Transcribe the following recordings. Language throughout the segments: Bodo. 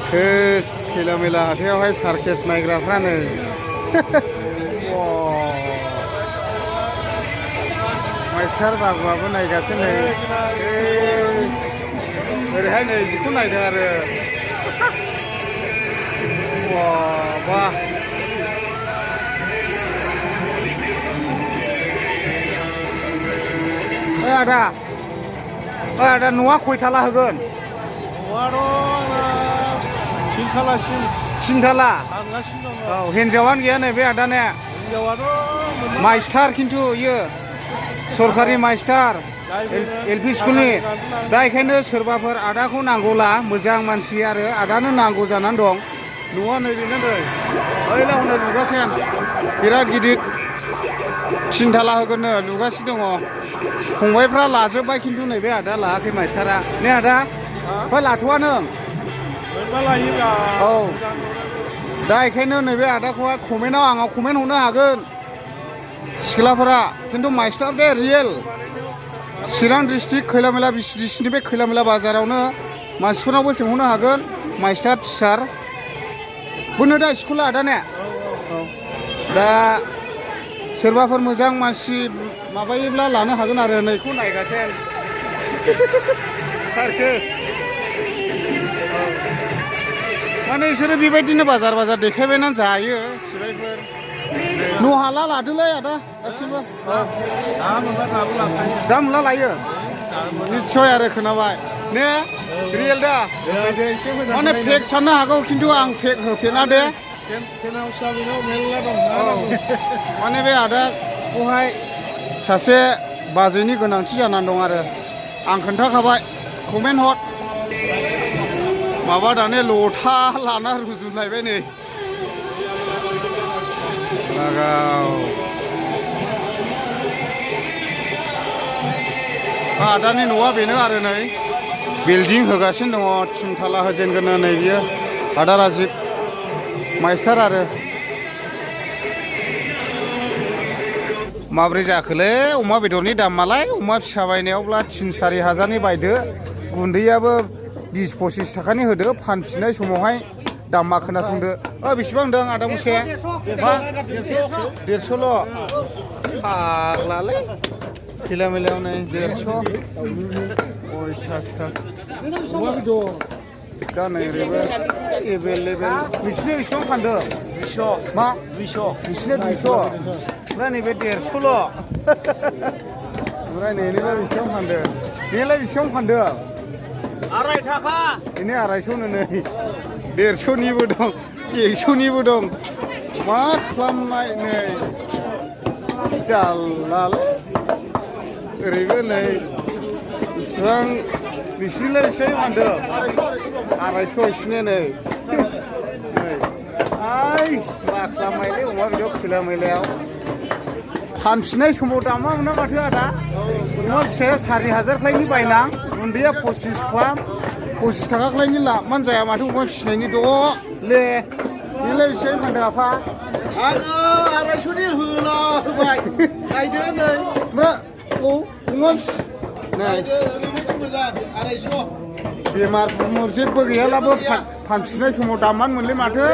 थोस खैला मैला हाथायावहाय सार्केस नायग्राफ्रानो माइसार बाबुआबो नायगासिनो नै ओरैहाय नै जिखौ नायदों आरो बा आदा आदा न'आ खयथाला होगोन? थिनथाला औ हिन्जावानो गैया नै बे आदाने मास्टार खिन्थु इयो सरकारि मास्टार एलपि स्कुलनि दा बेखायनो सोरबाफोर आदाखौ नांगौला मोजां मानसि आरो आदानो नांगौ जानानै दं न'आ नै बेनो नै ओइला हनै लुगासिनो बिराद गिदिर थिनथाला होगोननो लुगासिनो दङ फंबायफ्रा लाजोब्बाय खिन्थु नैबे आदा लायाखै मास्टारा ने आदा ओमफ्राय लाथ'वा नों औ दा बेखायनो नैबे आदाखौहाय कमेन्टआव आंनाव कमेन्ट हरनो हागोन सिख्लाफोरा खिन्थु मास्टार बे रियेल चिरां डिस्ट्रिक्ट खैलामैला बिसिडिसिनि बे खैलामैला बाजारावनो मानसिफोरनावबो सोंहरनो हागोन मास्टार टिचार बुंनो दा स्कुला आदा ने औ दा सोरबाफोर मोजां मानसि माबायोब्ला लानो हागोन आरो नैखौ नायगासिनो सार्केस माने बिसोरो बेबायदिनो बाजार बाजार देखायबायना जायो सिबायफोर न' हाला लादोलै आदा गासिबो दाम मोनला लायो निस्सय आरो खोनाबाय ने रियेल दा माने फेक साननो हागौ खिन्थु आं फेक होफेरा दे माने बे आदाखौहाय सासे बाजैनि गोनांथि जानानै दं आरो आं खोन्थाखाबाय कमेन्ट हर माबा दाने लथा लाना रुजुलायबाय नै लागाव आदानि न'आ बेनो आरो नै बिल्डिं होगासिनो दङ थिनथाला होजेनगोन नै बियो आदा राजिब मास्टार आरो माब्रै जाखोलै अमा बेदरनि दामालाय अमा फिसा बायनायावब्ला 3-4 हाजारनि बायदो गुन्दैयाबो 20-25 थाखानि होदो फानफिननाय समावहाय दामा खोनासंदो बेसेबां दं आदा मुसे मा 150ल' फाग्लालै खैला मैलायाव नै 150 अयथासार दा नै ओरैबो एभेलेबेल नोंसिनो बेसेबां फानदों 200 मा 200 नोंसिनो 200 ओमफ्राय नैबे 150ल' ओमफ्राय नैनिबा बेसेबां फानदों बेलाय बेसेबां फानदों 2 थाखा बेनो 250नो नै 150निबो दं 100निबो दं मा खालामनाय नै जारलालै ओरैबो नै बेसेबां नोंसिनिलाय बेसेबां फानदों 250 इसिनो नै आइ मा खालामनायलै अमा बेदर खैला मैलायाव फानफिननाय समाव दामा मोना माथो आदा अमा फिसाया 4,000 खालायनि बायनां गुन्दैया 25 खालाम 25 थाखा खालायनि लाबमान जाया माथो अमा फिसिनायनि द' ले बेलाय बेसेबां फानदों आफा आङो 250नि होला होबाय नायदो नै मा औ अमा नै मोजां 250 बेमार जेबो गैयालाबो फानफिननाय समाव दामान मोनलै माथो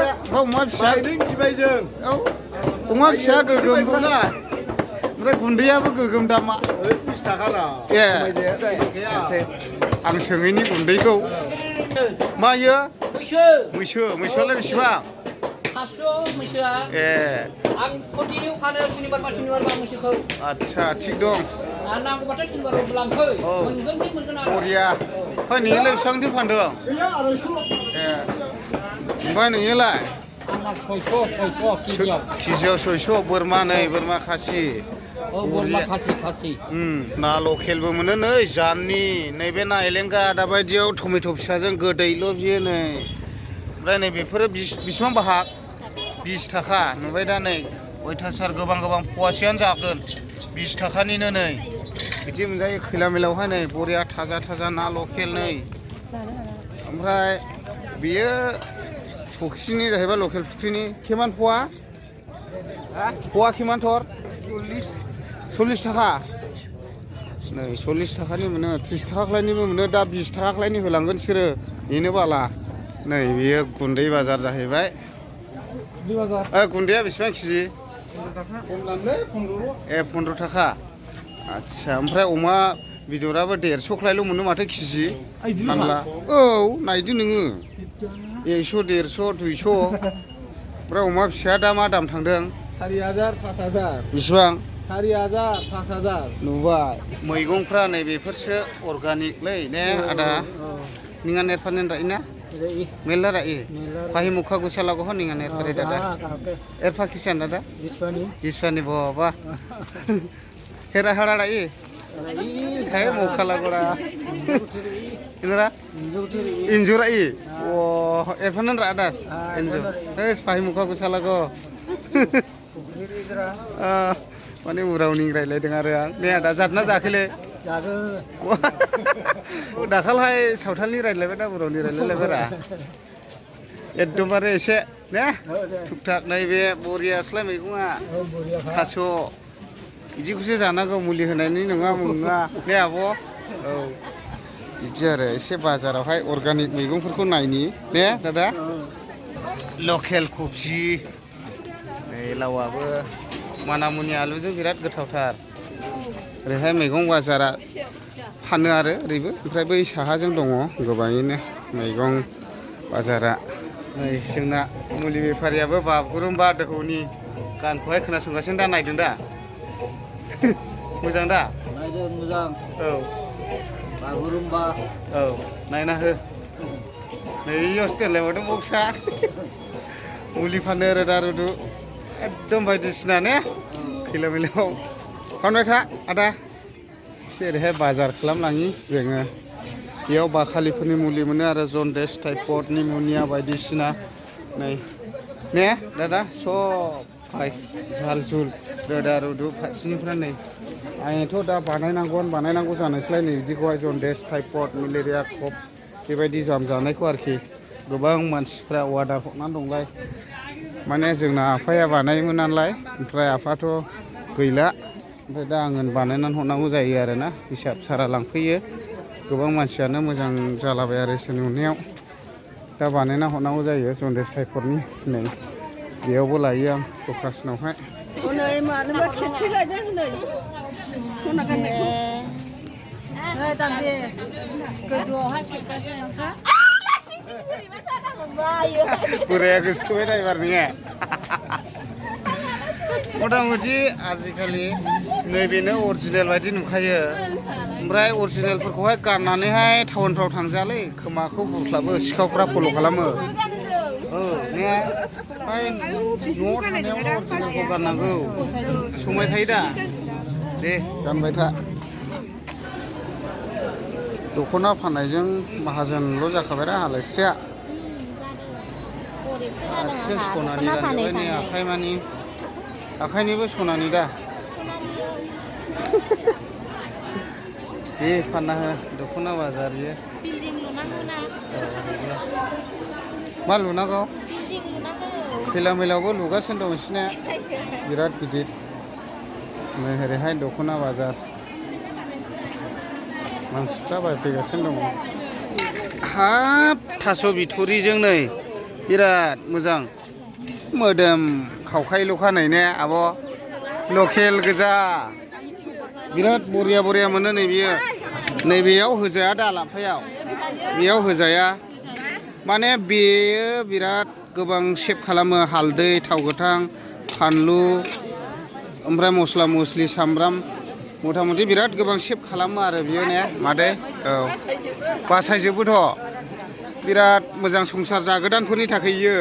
अमा फिसा गिबाय जों औ अमा फिसाया गोगोम ओमफ्राय गुन्दैयाबो गोगोम दामा 20 थाखा ए आं सोङैनि गुन्दैखौ मायो मैसोआलाय बेसेबां 500 मैसोआ ए आं कन्टिनिउ फानो सुनिबार मैसोखौ आच्छा थिग दं नांगौबाथाय सुनिबाराव लांफै मोनगोन बरिया ओमफ्राय नोंलाय बेसेबांथो फानदों ए ओमफ्राय नोंलाय आंना 600 केजियाव 600 बोरमा नै बोरमा खासि बोरमा खासि ना लकेलबो मोनो नै जाननि नैबे ना एलेंगा दाबायदियाव टमेट' फिसाजों गोदैल' बियो नै ओमफ्राय नै बेफोरो बेसेबां बाहाग 20 थाखा नुबाय दा नै अयथासार गोबां फवासेयानो जागोन 20 थाखानिनो नै बिदि मोनजायो खैला मैलायावहाय नै बरिया थाजा ना लकेल नै ओमफ्राय बेयो फुख्रिनि जाहैबाय लकेल फुख्रिनि केमान फवा केमानथर 40 थाखा नै 40 थाखानि मोनो 30 थाखा खालायनिबो मोनो दा 20 थाखा खालायनि होलांगोन बिसोरो बेनो बाला नै बेयो गुन्दै बाजार जाहैबाय गुन्दैया बेसेबां केजि ए 15 थाखा आच्छा ओमफ्राय अमा बेदराबो 150 खालायल' मोनो माथो केजि फानला औ नायदो नोङो 100 150 200 ओमफ्राय अमा फिसाया दा मा दाम थांदों 4000 5000 बेसेबां 4000 5000 नुबाय मैगंफ्रा नै बेफोरसो अर्गानिकलै ने आदा ningan air panen rai na mela rai pahi mukha gusala ko ningan air pare dada air pakistan dada ispani baba hera hara rai hai mukha lagora inara injur rai oh air panen rai das injur es pahi mukha gusala ko माने उरावनि रायलायदों आरो आं ने आदा जादना जाखैले दाखालहाय सावथालनि रायलायबाय दा उरावनि रायलायलायबाय रा एकदमबारे एसे ने थुकथाक नैबे बरियास्लाय मैगङा थास' बिदिखौसो जानांगौ मुलि होनायनि नङा मुङा ने आब' औ बिदि आरो एसे बाजारावहाय अर्गानिक मैगंफोरखौ नायनि ने दादा लकेल कफि नै लावाबो मानामुनि आलुजों बिराद गोथावथार ओरैहाय मैगं बाजारा फानो आरो ओरैबो ओमफ्राय बै साहाजों दङ गोबाङैनो मैगं बाजारा नै जोंना मुलि बेफारियाबो बागुरुम्बा दोहौनि गानखौहाय खोनासंगासिनो दा नायदों दा मोजां दा नायदों मोजां औ बागुरुम्बा औ नायना हो नै इयावसो दोनलायबावदों बक्सा मुलि फानो रोदा रुदु एकदम बायदिसिना ने खैला मैलायाव फानबाय था आदा एसे ओरैहाय बाजार खालामलाङि जोङो बेयाव बाखालिफोरनि मुलि मोनो आरो जनडेस टाइफड निम'निया बायदिसिना नै ने दादा सब फाय झाल झुल रोदा रुदु फारसेनिफ्राय नै आंथ' दा बानायनांगौ जानोसैलाय नै बिदिखौहाय जनडेस टाइफड मेलेरिया कफ बेबायदि जानायखौ आरोखि गोबां मानसिफ्रा अर्डार हरनानै दंलाय माने जोंना आफाया बानायोमोन नालाय ओमफ्राय आफाथ' गैला ओमफ्राय दा आङो बानायनानै हरनांगौ जायो आरोना हिसाब सारा लांफैयो गोबां मानसियानो मोजां जालाबाय आरो इसोरनि अननायाव दा बानायना हरनांगौ जायो जनडेस टाइफडनि नै बेयावबो लायो आं क'क्राझारावहाय हनै मानोबा खेबसे लायदों हनै सना गाननायखौ दामबे गोजौआवहाय खेबगासिनो नोंहा बोराया गोसोथोबाय दा एबार नोङो मथा मथि आजिखालि नैबेनो अरिजिनेल बायदि नुखायो ओमफ्राय अरिजिनेलफोरखौहाय गाननानैहाय टाउनफ्राव थांजालै खोमाखौ बुख्लाबो सिखावफ्रा फल' खालामो ने ओमफ्राय न'आव थानायावल' अरिजिनेलखौ गाननांगौ समायखायो दा दे गानबाय था दख'ना फाननायजों माहाजोनल' जाखाबाय दा आलासिया आथिं सनानि गानजोब्बाय नै आखाइ मानि आखाइनिबो सनानि दा दे फानना हो दख'ना बाजार इयो मा लुनांगौ खैला मैलायावबो लुगासिनो दं बिसिना बिराद गिदिर नै ओरैहाय दख'ना बाजार मानसिफ्रा बायफैगासिनो दङ हाब थास' बिथ'रिजों नै बिराद मोजां मोदोम खावखायल'खा नै ने आब' लकेल गोजा बिराद बरिया मोनो नै बियो नैबेयाव होजाया दा लाफायाव बेयाव होजाया माने बेयो बिराद गोबां सेभ खालामो हालदै थाव गोथां फानलु ओमफ्राय मस्ला मस्लि सामब्राम मथा मथि बिराद गोबां सेभ खालामो आरो बियो ने मादै औ बासायजोबोथ' बिराद मोजां संसार जागोदानफोरनि थाखाय इयो